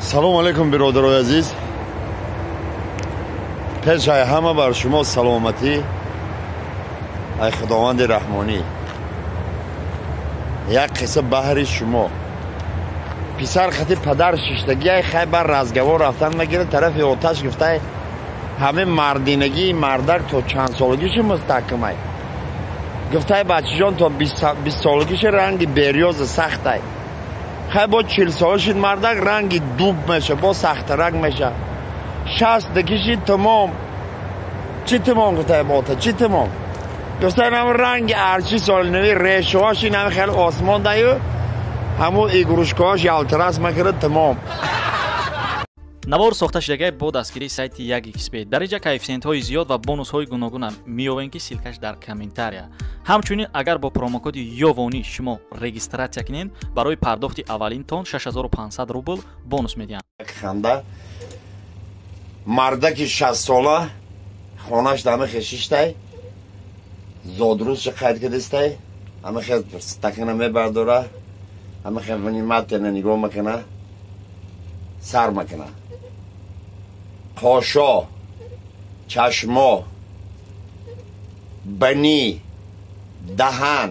Салом алейкум, биродарои азиз. Пеш ай ҳама бар шумо саломатӣ, ай Худованди Раҳмонӣ. Як қисса баҳри шумо. Писар хати падар шиштагӣ, ай хай бар разговор рафтан мегирад, тарафи оташ гуфтай, ҳаме мардинагии мардак то чанд солагиша мустаҳкамай. Гуфтай, бачаҷон, то 20 солагиша ранги берёза сахтай. Хай бо 40 сола шид мардак ранги дуб меша, бо сахтарак меша. 60 кишид тамом. Чӣ тамом, гуфтай бота, чӣ тамом? Гуфтай нам ранги арчи соли нави решоаш инам хеле осмон даю, ҳамун игрушкааш ялтирас мекард тамом. Навор сохта шудагай бо дастгирии сайти 1xb. Дар инҷа коэффисиентҳои зиёд ва бонусҳои гуногуна меёвем, ки ссылкаш дар комментария. Ҳамчунин агар бо промокоди Ёвонӣ шумо регистратсия кунед, барои пардохти аввалинтон 6500 рубл бонус медиҳанд. Ханда. Мардаки 60 сола хонаш дами хешиштай, зодрӯзша қайд кардистай, ҳама хел стакана мебардора, ҳама хел внимательно нигоҳ мекуна, сар мекуна. Қошо, чашмо, банӣ, даҳан,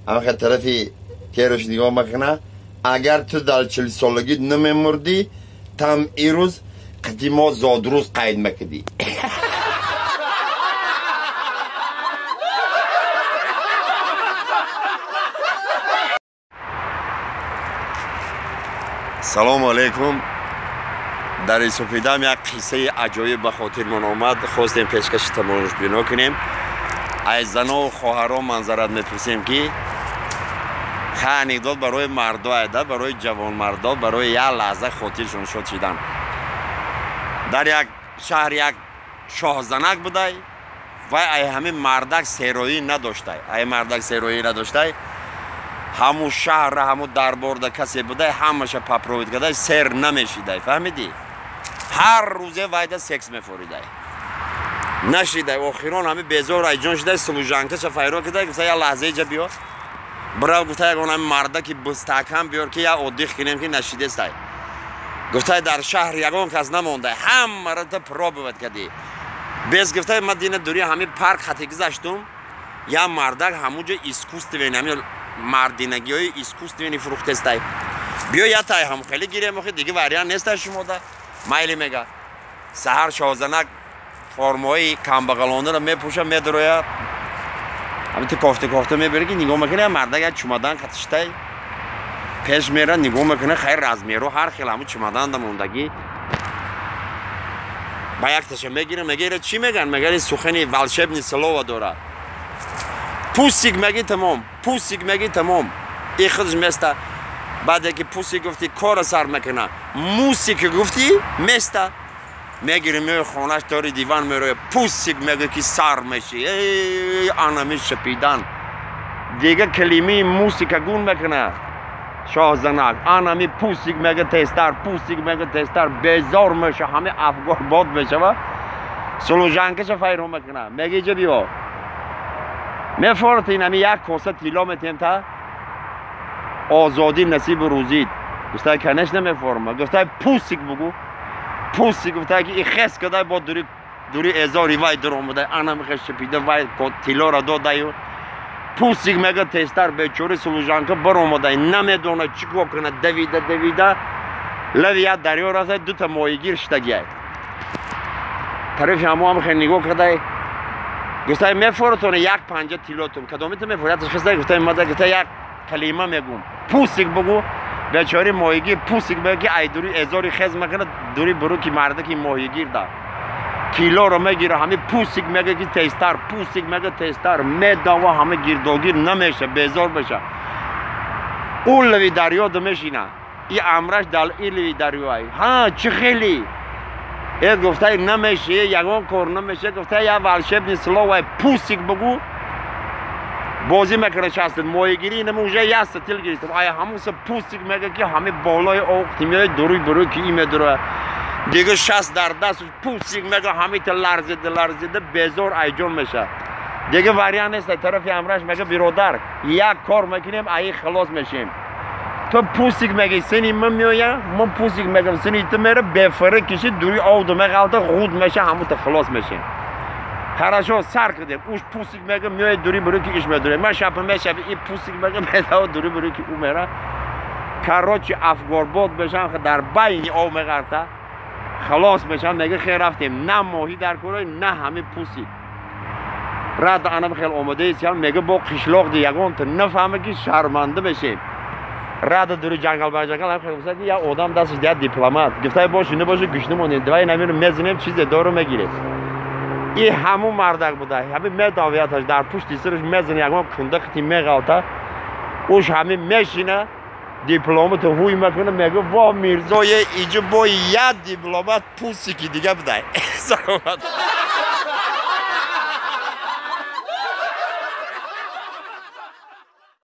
ҳама хел тарафи тераш нигоҳ мекуна. Агар ту дар 40 солагӣ намемурдӣ, там ирӯз қати мо зодрӯз қайд мекардӣ. Салому алейкум. Дар Исофидам як қиссаи аҷоиб ба хотирмон омад, хостем пешкаши тамошобино кунем. Аз занову хоҳарон манзарат мепурсем, ки ха анекдот барои мардо айда, барои ҷавонмардо, барои як лаҳза хотиршон шод шидан. Дар як шаҳр як шоҳзанак будай, вай ай ҳамин мардак сероӣ надоштай, ай мардак сероӣ надоштай. Ҳамун шаҳрра, ҳамун дарборда касе будай, ҳамаша попробовать кардай, сер намешидай, фаҳмидӣ? Ҳар рӯзе вайда секс мефоридай, нашидай. Охирон ҳами безор айҷон шидай, служанкаша файро кидай, гуфта, як лаҳза иҷа биё, бирав, гуфта, ягон ҳами мардаки бистакам биёр, ки як отдых кунем, ки нашидестай. Гуфтай, дар шаҳр ягон кас намондай, ҳамаро та пробовать кардӣ без. Гуфтай, ман дина дури ҳами парк хати гузаштум, як мардак ҳамун ҷо искусственный ҳами мардинагиҳои искусственный фурӯхтестай, биё я тай ҳам хеле гирем, охи диги вариант нестай шумода. Майли, мега. Саҳар шоҳзанак формаҳои камбағалонаро мепӯша, медароя, ҳамин кофта кофта мебире, ки нигоҳ мекуна, мардак як чумадан қатиштай пеш мера. Нигоҳ мекуна, хайр, размеру ҳар хел ҳамун чумаданда мондагӣ. Ба якташа мегира, мегира, чӣ меган? Мегани сухани волшебный слова дорад. Пусик меги, тамом, пусик меги, тамом, и худаш места. Баъде ки пусик гуфтӣ, кора сар мекуна, мусик гуфтӣ, места. Мегири, меои хонаш, тори диван мероя, пусик мега, ки сар меши анами шапидан. Дига калимаи мусика гун мекуна шоҳзанак, анами пусик мега тезтар, пусик мега тезтар, безор меша, ҳами афгор бод мешава. Служанкаша файрон мекуна, мега, иҷа биё, мефорти инами як коса тилло метиҳем, та озодӣ насибу рӯзид. Гуфтай, конечно, меформа. Гуфтай, пусик бугу. Пусик гуфтай, ки и хес кадай, бо дури дури эзори вай дуромадай, анами хес чапида, вай тиллоро додаю, пусик мега тезтар. Бечори служанка баромадай, намедона чӣ кор кунад. Давида, давида лави як дарё рафтай, дута моҳигир шитагиай тарафи ҳамо ҳам хел нигоҳ кардай. Гуфтай, мефоратона як панҷа тиллотум, кадомита мефорад? Хистай, гуфтай, мада, гуфтай, як калима мегум, пусик бугу. Бечори моҳигир пусик мега, ки ай дури эзори хез мекунад, дури буру ки мардаки моҳигир да тиллоро мегира, ҳами пусик мега, ки тезтар, пусик мега тезтар, медава, ҳама гирдогир намеша, безор меша. Ӯ лави дарёда мешина, и амраш дар и лави дарёай. Ҳа, чӣ хели э? Гуфтай, намеше, ягон кор намеше. Гуфтай, як волшебный слово, пусик бугу. Бозӣ мекунад шаст моҳигирӣ, инама уже як сатил гирифтам, ай ҳамуса пусик мега, ки ҳами болои оқ меояд, дуруй буруй ки и медурояд. Дига шаст дар даст, пусик мега, ҳамита ларзида, ларзида, безор айҷон мешавад. Дига вариант нест. Тарафи амраш мега, биродар, як кор мекунем, аи халос мешем. То пусик меги сени ман меоя, ман пусик мегам сени ту мера бефара киши дури ов меғалта ғуд меша ҳамута халос мешем. Хорошо, сар кардем. Уш пусик мега меоя дури бури ки иш медуре. Ман шапа мешапа и пусик мега медава дури бури ки ӯ мера. Короче, афгорбод мешам дар байни ов меғарта. Халос мешам мега хер рафтем. На моҳӣ дар кӯрой, на ҳами пусик. Рад анам хел омодаи мега бо қишлоқ ди ягон нафаҳма ки шарманда мешем. Рада дури ҷангал ба ҷангал ҳам хел гуфта ки як одам дасташ як дипломат. Гуфта боши набоши гушна монем. Давай намиру мезанем чизе дору мегирем. И ҳамун мардак буда. Ҳамин медавияташ дар пушти сараш мезана ягон кунда қити меғалта. Уш ҳамин мешина дипломату ҳуй мекуна мега во мирзое иҷо бо як дипломат пусики дига будай. Саломат.